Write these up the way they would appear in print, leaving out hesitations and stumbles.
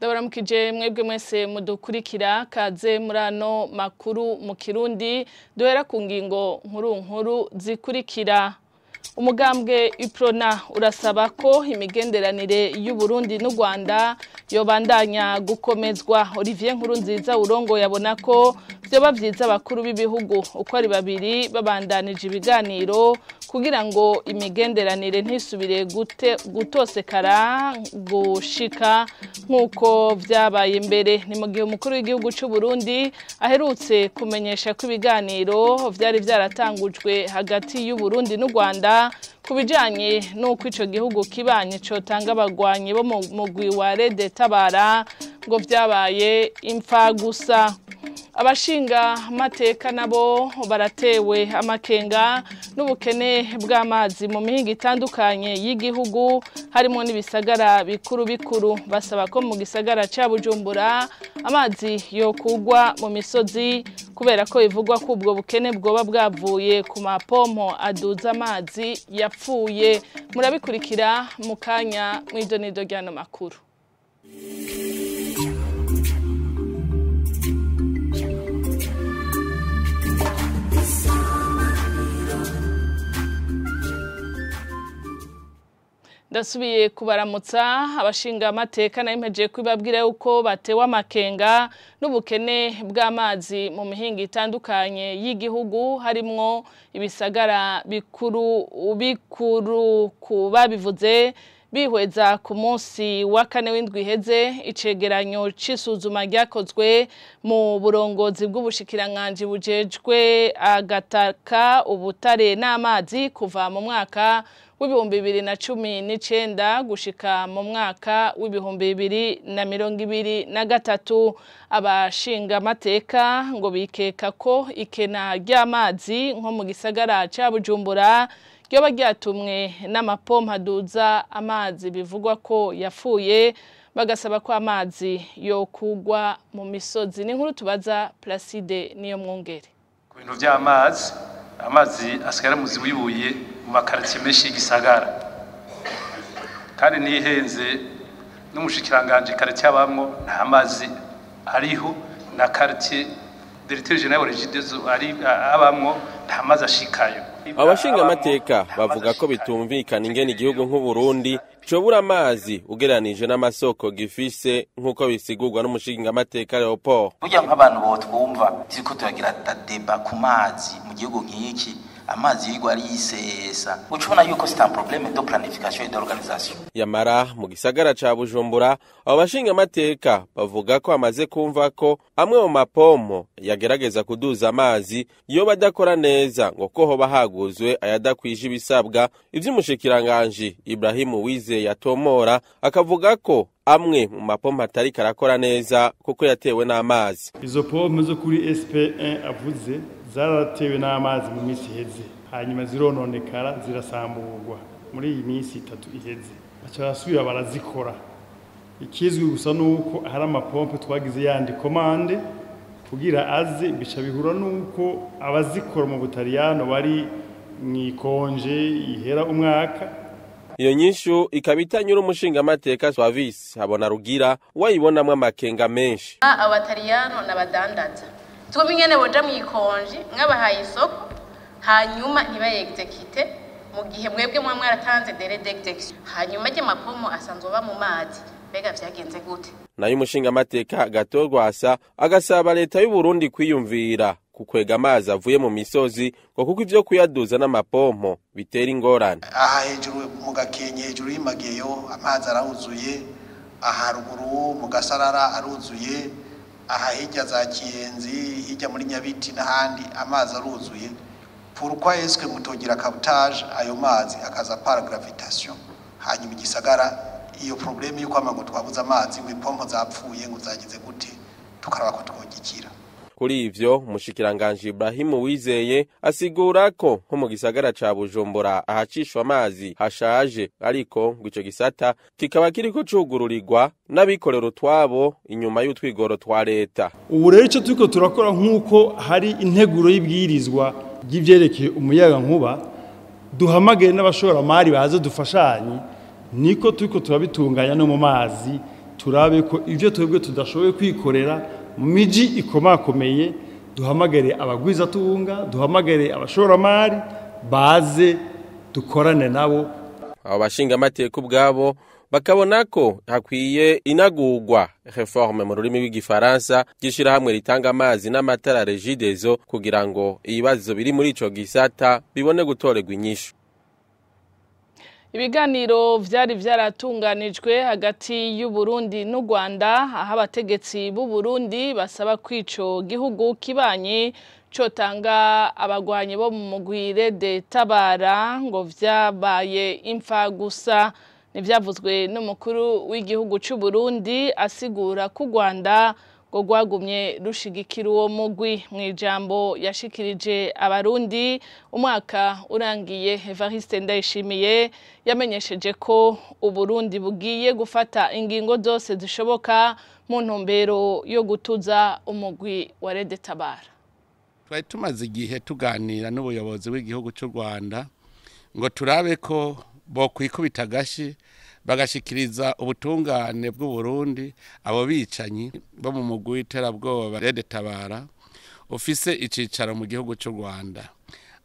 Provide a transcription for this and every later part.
Ndabaramukije mwebwe mwese mudukurikira kaze murano makuru mu Kirundi duhera ku ngingo nkuru nkuru zikurikira. Umugambwe Uprona urasaba ko imigenderanire y'u Burundi n'u Rwanda yobandanya gukomezwa. Olivier Nkurunziza urongo yabona ko vyoba vyiza abakuru b'ibihugu uko ari babiri babandanije ibiganiro kugira ngo imigenderanire ntisubire gutosekara gushika nkuko vyabaye imbere. Ni mu gihe umukuru w'igihugu c'u Burundi aherutse kumenyesha ko ibiganiro vyari vyaratangujwe hagati y'u Burundi n'u Rwanda kubijanye nuko ico gihugu kibanye cotanga abagwanyi bo mu mugwi wa Rede Tabara ngo vyabaye impfa gusa. Abashinga mateka nabo baratewe amakenga n'ubukene bw'amazi mu mihingo itandukanye y'igihugu harimo n'ibisagara bikuru bikuru. Basaba ko mu gisagara ca Bujumbura amazi yo kugwa mu misozi kubera ko bivugwa ko ubwo bukene bwoba bwavuye ku mapompo aduza amazi yapfuye. Murabikurikira mu kanya mw'idonido ry'ano makuru. Ndasubiye kubaramutsa. Abashinga amateka narimpeje kwibabwira yuko batewe amakenga n'ubukene bw'amazi mu mihingo itandukanye y'igihugu harimwo ibisagara bikuru bikuru. Kubabivuze bihweza ku munsi wa kane w'indwi iheze icegeranyo c'isuzuma ryakozwe mu burongozi bw'ubushikiranganji bujejwe agataka ubutare n'amazi kuva mu mwaka w'2019 gushika mu mwaka w'2023. Abashinga amateka ngo bikeka ko ikena ry'amazi nko mu gisagara ca Bujumbura ryoba ryatumwe n'amapompa aduza amazi bivugwa ko yapfuye, bagasaba ko amazi yo kugwa mu misozi. Ni nkuru tubaza Placide niyo mwongere. Ku bintu vy'amazi, amazi asigara muzi wibuye mu makartie menshi y'igisagara, kandi nihenze n'umushikiranganje quartier abamwo nta mazi ariho, na quartier directeur général Regideso ari abamwo nta mazi ashikayo. Abashinga amateka bavuga ko bitumvikana ingene igihugu nk'u Burundi cobura amazi ugereranije n'amasoko gifise nkuko bisigurwa n'umushinga amateka Leopold. Burya nk'abantu botwumva turiko turagira deba ku mazi mu gihugu nk'iki, amazi yigwa ari yisesa, ucubona yuko c'est un problème de planification et d'organisation. Yamara mu gisagara ca Bujumbura abo bashinga amateka bavuga ko amaze kumva ko amwe mu mapompo yagerageza kuduza amazi yo badakora neza ngo ko hoba haguzwe ayadakwije ibisabwa. Ivy'umushikiranganje Ibrahim Uwizeye yatomora akavuga ko amwe mu mapompo atari karakora neza kuko yatewe n'amazi. Izo pompe zo kuri SP1 avuze zaratewe n'amazi mu minsi iheze, hanyuma zirononekara zirasamburwa muri iyi minsi itatu iheze, baca barasubira barazikora. Ikizwi gusa nuko hari amapompe twagize yandi komande kugira aze, bica bihura nuko abazikora mu Butaliyano bari mwikonje ihera umwaka. Iyo nyishu ikaba itanyura umushinga amateka Suavis habona rugira wayibonamwe amakenga menshi. Abataliyano n'abadandaza twumva ingene boja mwikonje mwabahaye isoko hanyuma ntibayexecute mu gihe mwebwe mwa mwaratanze délai d'exécution, hanyuma ajye mapomo asanzwe aba mu mazi, mbega vyagenze gute? Nayo umushinga amateka Gatorwasa agasaba leta y'u Burundi kwiyumvira kukwega amazi avuye mu misozi ngo kuko ivyo kuyaduza n'amapompo bitera ingorane. Aha hejuru mu Gakenke hejuru y'Imageyo amazi arahuzuye, aha ruguru mu Gasarara aruzuye, aha hirya za Kiyenzi hirya muri Nyabiti n'ahandi amazi aruzuye. Pourquoi est-ce que mutogira captage ayo mazi akaza par gravitation, hanyuma igisagara iyo problème yuko amango twabuze amazi ngo ipompo zapfuye ngo zagize gute, tukaraba ko twogikira. Kuri ivyo umushikiranganje Ibrahim Uwizeye asigura ko nko mu gisagara ca Bujumbura ahacishwa amazi hashaje, ariko ngo ico gisata kikaba kiriko cugururirwa n'abikorera utwabo inyuma y'utwigoro twa leta. Ubu rero ico turiko turakora nkuko hari integuro y'ibwirizwa ry'ivyerekeye umuyaga nkuba, duhamagaye n'abashoramari baze dufashanye, niko turiko turabitunganya no mu mazi. Turabe ko ivyo twebwe tudashoboye kwikorera mu miji ikomakomeye, duhamagare abagwizatunga, duhamagare abashoramari baze dukorane nabo. Abo bashingamateka ubwabo bakabona ko hakwiye inagurwa, réforme mu rurimi rw'igifaransa, ry'ishirahamwe ritanga amazi n'amatara Regideso, kugira ngo ibibazo biri muri ico gisata bibone gutorerwa inyishu. Ibiganiro vyari vyaratunganijwe hagati y'u Burundi n'u Rwanda, aho abategetsi b'u Burundi basaba kwico gihugu kibanyi cotanga abagwanyi bo mu mugwi RED Tabara, ngo vyabaye imfa gusa. Nivyavuzwe n'umukuru w'igihugu c'u Burundi asigura ko u Rwanda ngo rwagumye rushigikira uwo mugwi. Mu ijambo yashikirije abarundi umwaka urangiye, Evariste Ndayishimiye yamenyesheje ko Uburundi bugiye gufata ingingo zose zishoboka mu ntumbero yo gutuza umugwi wa RED Tabara. Twari tumaze igihe tuganira n'ubuyobozi bw'igihugu cy'u Rwanda ngo turabe ko bokwikubita agashi bagashikiriza ubutungane bw'u Burundi abo bicanyi bo mu mugwi w'iterabwoba RED Tabara ufise icicaro mu gihugu cy'u Rwanda.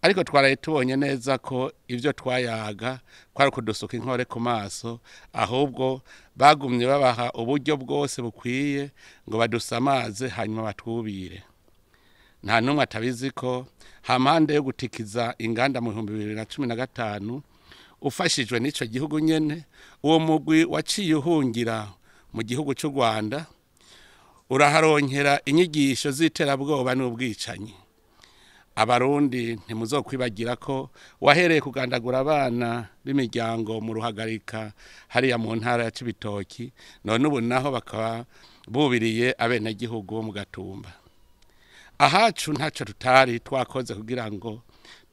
Ariko twaraye tubonye neza ko ibyo twayaga kwari kudusuka inkore ku maso, ahubwo bagumye babaha uburyo bwose bukwiye ngo badusamaze hanyuma batwubire. Nta n'umwe atabizi ko hampande yo gutikiza inganda mu 2015 ufashijwe n'ico gihugu nyene, uwo mugwi waciye uhungira mu gihugu cy'u Rwanda uraharonkera inyigisho z'iterabwoba n'ubwicanyi. Abarundi ntimuzokwibagira ko wahereye kugandagura abana b'imiryango mu Ruhagarika hariya mu ntara ya Cibitoki, none ubu naho bakaba bubiriye abenegihugu bo mu Gatumba. Ahacu ntaco tutari twakoze kugira ngo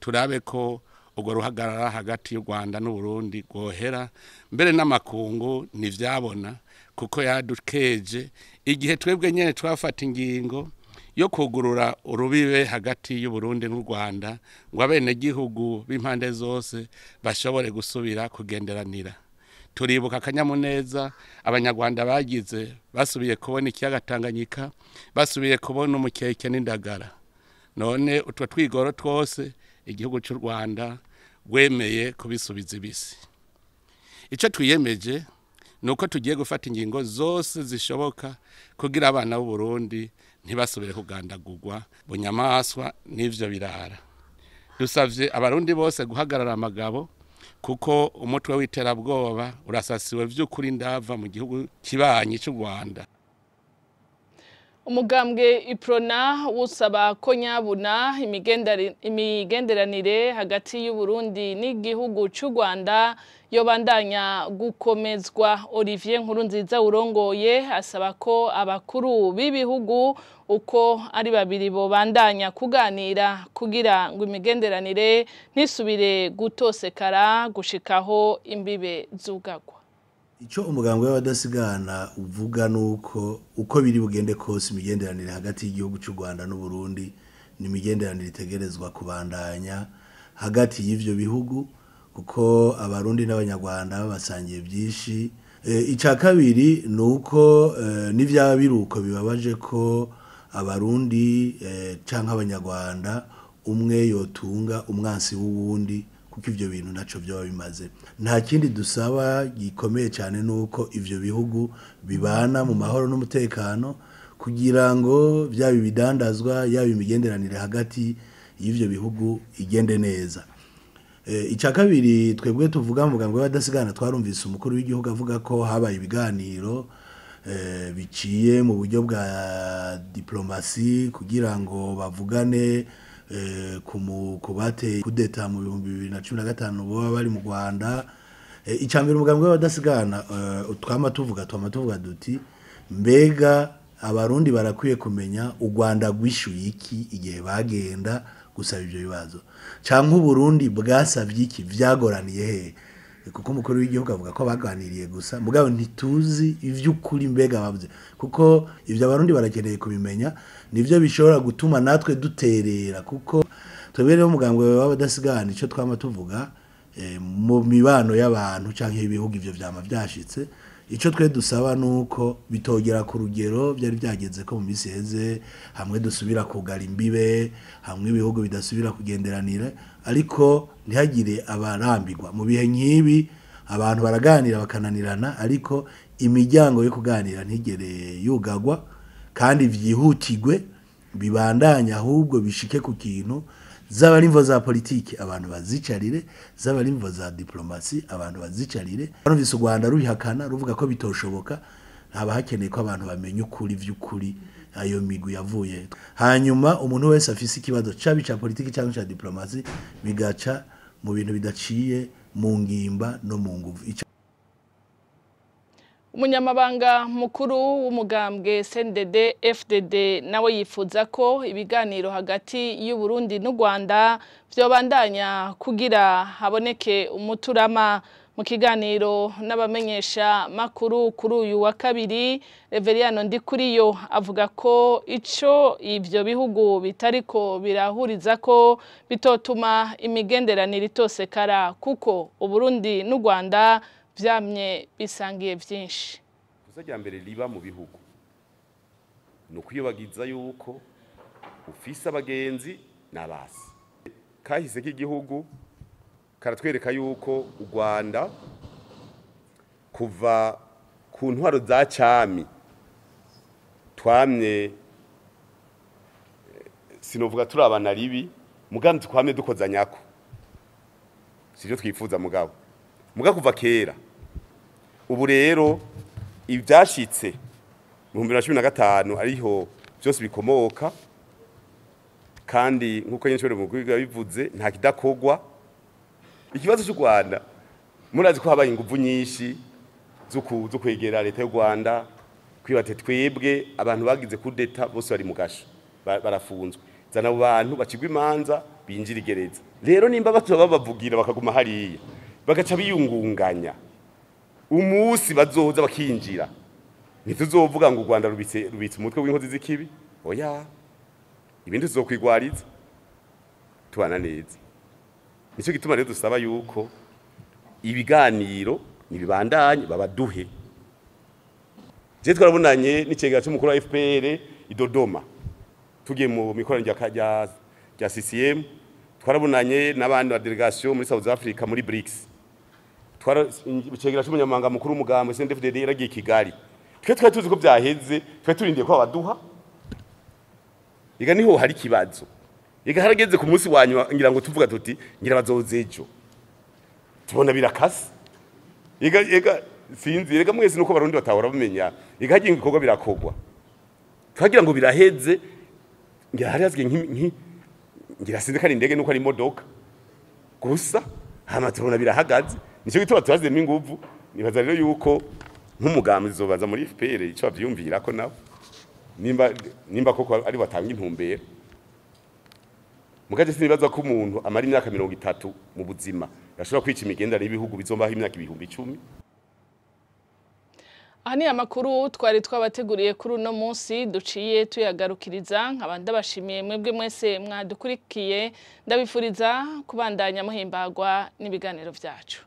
turabe ko ubwo ruhagarara hagati y'u Rwanda n'u Burundi rwohera, mbere n'amakungu ntivyabona kuko yadukeje igihe twebwe nyene twafata ingingo yo kugurura urubibe hagati y'u Burundi n'u Rwanda ngo abenegihugu b'impande zose bashobore gusubira kugenderanira. Turibuka akanyamuneza abanyarwanda bagize basubiye kubona ikiyaga Tanganyika, basubiye kubona umukeke n'indagara. None utwo twigoro twose igihugu cy'u Rwanda rwemeye kubisubiza ibisi. Icyo twiyemeje ni uko tugiye gufata ingingo zose zishoboka kugira abana b'u Burundi ntibasubire kugandagurwa bunyamaswa n'ivyo birara. Dusavye abarundi bose guhagarara amagabo, kuko umutwe w'iterabwoba urasasiwe vy'ukuri ndava mu gihugu kibanyi cy'u Rwanda. Umugambwe Iprona wusaba ko nyabuna imigenderanire hagati y'u Burundi n'igihugu cy'u Rwanda yobandanya gukomezwa. Olivier Nkurunziza urongoye asaba ko abakuru b'ibihugu uko ari babiri bobandanya kuganira kugira ngo imigenderanire ntisubire gutosekara gushikaho imbibe zugagwa. Icyo umugambwe w'abadasigana uvuga nuko uko biri bugende kose imigenderanire hagati y'igihugu cy'u Rwanda n'u Burundi ni imigenderanire itegerezwa kubandanya hagati y'ivyo bihugu, kuko abarundi n'abanyarwanda basangiye byinshi. Icya kabiri nuko n'ivyaba biruko bibabaje ko abarundi canke abanyarwanda umwe yotunga umwansi w'uwundi, kuko ivyo bintu naco byo bimaze. Nta kindi dusaba gikomeye cyane nuko ivyo bihugu bibana mu mahoro n'umutekano, kugira ngo byaba ibidandazwa yaba imigenderanire hagati y'ivyo bihugu igende neza. Icya kabiri twebwe tuvuga mu mugambwe w'abadasigana, twarumvise umukuru w'igihugu avuga ko habaye ibiganiro biciye mu buryo bwa diplomasi kugira ngo bavugane ku kubate kudeta mu 2015 boba bari mu Rwanda. Icambere umugambwe w'abadasigana twama tuvuga duti mbega abarundi barakwiye kumenya u Rwanda rwishyuye iki igihe bagenda gusaba ivyo bibazo, canke Uburundi bwasavye iki, vyagoraniye he? Kuko umukuru w'igihugu avuga ko baganiriye gusa, mugabo ntituzi ivy'ukuri mbega bavuze, kuko ivyo abarundi barakeneye kubimenya, nivyo bishobora gutuma natwe duterera. Kuko twebwe rero umugambwe w'abadasigana ico twama tuvuga, mu mibano y'abantu canke ibihugu ivyo vyama vyashitse. Icyo twe dusaba nuko bitogera ku rugero byari byageze ko mu minsi iheze, hamwe dusubira kugara imbibe, hamwe ibihugu bidasubira kugenderanira, ariko ntihagire abarambirwa. Mu bihe nk'ibi abantu baraganira bakananirana, ariko imiryango yo kuganira ntigere yugagwa, kandi vyihutirwe bibandanya, ahubwo bishike ku kintu. Zaba ari imvo za politiki abantu bazicarire, zaba ari imvo za diplomasi abantu bazicarire. Barumvise u Rwanda rubihakana ruvuga ko bitoshoboka, haba hakeneye ko abantu bamenya ukuri vy'ukuri ayo migwi yavuye. Hanyuma umuntu wese afise ikibazo cabi ca politiki cyangwa ca diplomasi bigaca mu bintu bidaciye mu ngimba no mu nguvu. Umunyamabanga mukuru w'umugambwe CNDD FDD nawe yifuza ko ibiganiro hagati y'u Burundi n'u Rwanda vyobandanya kugira haboneke umuturama. Mu kiganiro n'abamenyesha makuru kuri uyu wa kabiri, Reveriyano Ndikuriyo avuga ko ico ivyo bihugu bitariko birahuriza ko bitotuma imigenderanire itosekara, kuko u Burundi n'u Rwanda vyamye bisangiye vyinshi. Ikosa rya mbere riba mu bihugu ni ukwiyobagiza yuko ufise abagenzi n'abasi. Kahise k'igihugu karatwereka yuko u Rwanda kuva ku ntwaro za cami twamye, sinovuga turabana ribi, mugambi twamye dukozanyako, sivyo twifuza mugabo muga kuva kera. Ubu rero ibyashitse mu 2015 ariho byose bikomoka, kandi nkuko nyinshobora mu kwiga bivuze nta kidakogwa. Ikibazo cy'u Rwanda murazi ko habaye inguvu nyinshi zo kwegera leta y'u Rwanda, kwibate twebwe abantu bagize kudeta bose bari mu gasho barafunzwe, zana abo bantu bacigwa imanza binjira igereza. Rero nimba batoba babavugira bakaguma hariya bagaca biyungunganya, umunsi bazoza bakinjira ntituzovuga ngo u Rwanda rubitse umutwe w'inkozi z'ikibi. Oya, ibindi tuzokwigwariza tubana neza. Nicyo gituma rero dusaba yuko ibiganiro nibibandanye babaduhe. Je twarabonanye n'icegera cy'umukuru wa FPR i Dodoma, tugiye mu mikoranire rya CCM, twarabonanye n'abandi ba delegation muri South Africa muri BRICS, twara icegera cy'umunyamabanga mukuru w'umugambi CNDD-FDD yaragiye i Kigali. Twe twari tuzi ko byaheze, twe turindiye ko babaduha. Iga niho hari ikibazo. Iga harageze ku munsi wa nyuma ngira ngo tuvuga tuti ngira bazoze ejo, tubona birakase. Iga sinzi, rega mwese nuko barundi batahora bamenya, iga hagiye ibikorwa birakogwa, twagira ngo biraheze, ngira hari hasigaye ngira sinzi ko ari indege nuko ari imodoka gusa, hama tubona birahagaze. Nicyo gituma tubazemo inguvu. Nibaza rero yuko nk'umugambi zobaza muri FPR ico bavyumvira ko nabo nimba koko ari batanga intumbero. Mugaje sinibaza ko umuntu amara imyaka 30 mu buzima yashobora kwica imigenderanire y'ibihugu bizombaho imyaka 10,000. Aha ni amakuru twari twabateguriye kuri uno munsi duciye tuyagarukiriza, nkaba ndabashimiye mwebwe mwese mwadukurikiye, ndabifuriza kubandanya muhimbagwa n'ibiganiro vyacu.